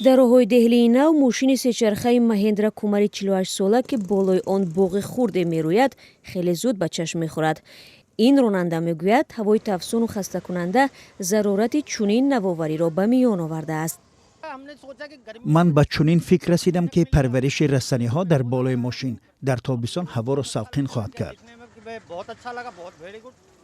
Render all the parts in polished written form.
Дар роҳҳои Деҳлии Нав мошини сечархаи Маҳендра Кумари 48-сола, ки болои он боғи хурде мерӯяд, хеле зуд ба чашм мехӯрад. Ин ронанда мегӯяд, ҳавои тафсуну хастакунанда зарурати чунин навовариро ба миён овардааст. Ман ба чунин фикр расидам, ки парвариши растаниҳо дар болои мошин дар тобистон ҳаворо салқин хоҳад кард.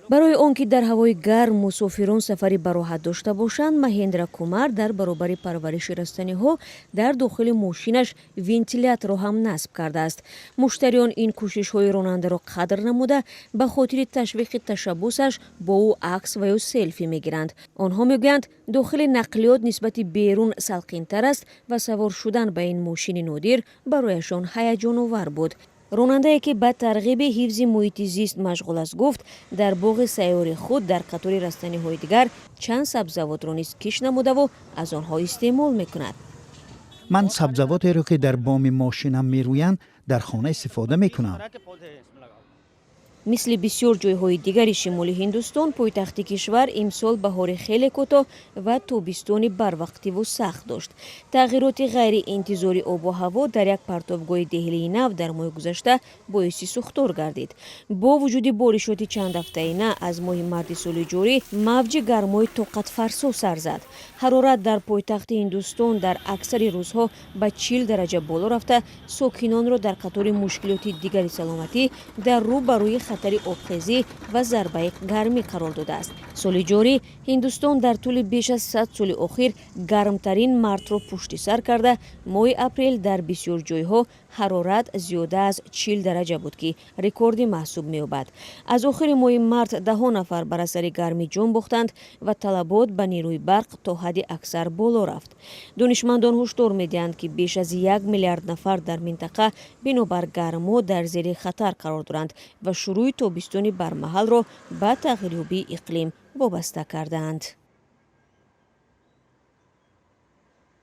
Барои он ки дар ҳавои гарм мусофирон сафари бароҳат дошта бошанд, Маҳендра Кумар дар баробари парвариши растаниҳо дар дохили мошинаш вентиляторро ҳам насб кардааст. Муштариён ин кӯшишҳои ронандаро қадр намуда, ба хотири ташвиқи ташаббусаш бо ӯ акс ва ё селфи мегиранд. Онҳо мегӯянд, дохили нақлиёт нисбати берун салқинтар аст ва савор шудан ба ин мошини нодир барояшон ҳаяҷоновар буд. Ронандае, ки ба тарғиби ҳифзи муҳити зист машғул аст, гуфт, дар боғи сайёри худ дар қатори растаниҳои дигар чанд сабзавотро низ кишт намудаву аз онҳо истеъмол мекунад. Ман сабзавотеро, ки дар боми мошинам мерӯянд, дар хона истифода мекунам. Мисли бисёр ҷойҳои дигари шимоли Ҳиндустон, пойтахти кишвар имсол баҳори хеле кӯтоҳ ва тобистони барвақтиву сахт дошт. Тағйироти ғайриинтизори обу ҳаво дар як партовгоҳи Деҳлии Нав дар моҳи гузашта боиси сӯхтор гардид. Бо вуҷуди боришоти чандҳафтаина, аз моҳи марти соли ҷорӣ мавҷи гармои тоқатфарсо сар зад. Ҳарорат дар пойтахти Ҳиндустон дар аксари рӯзҳо ба 40 дараҷа боло рафта, сокинонро дар қатори мушкилоти дигари саломатӣ дар рӯ ба рӯи хатари обхезӣ ва зарбаи гармӣ қарор додааст. Соли ҷорӣ Ҳиндустон дар тӯли беш аз 100 соли охир гармтарин мартро пушти сар карда. Моҳи апрел дар бисёр ҷойҳо ҳарорат зиёда аз 40 дараҷа буд, ки рекордӣ маҳсуб меёбад. Аз охири моҳи март даҳҳо нафар бар асари гармӣ ҷон бохтанд ва талабот ба нерӯи барқ то ҳадди аксар боло рафт. Донишмандон ҳушдор медиҳанд, ки беш аз 1 миллиард нафар дар минтақа бинобар гармо дар зери хатар қарор доранд ва шурӯи тобистони бармаҳалро ба тағйирёбии иқлим вобаста кардаанд.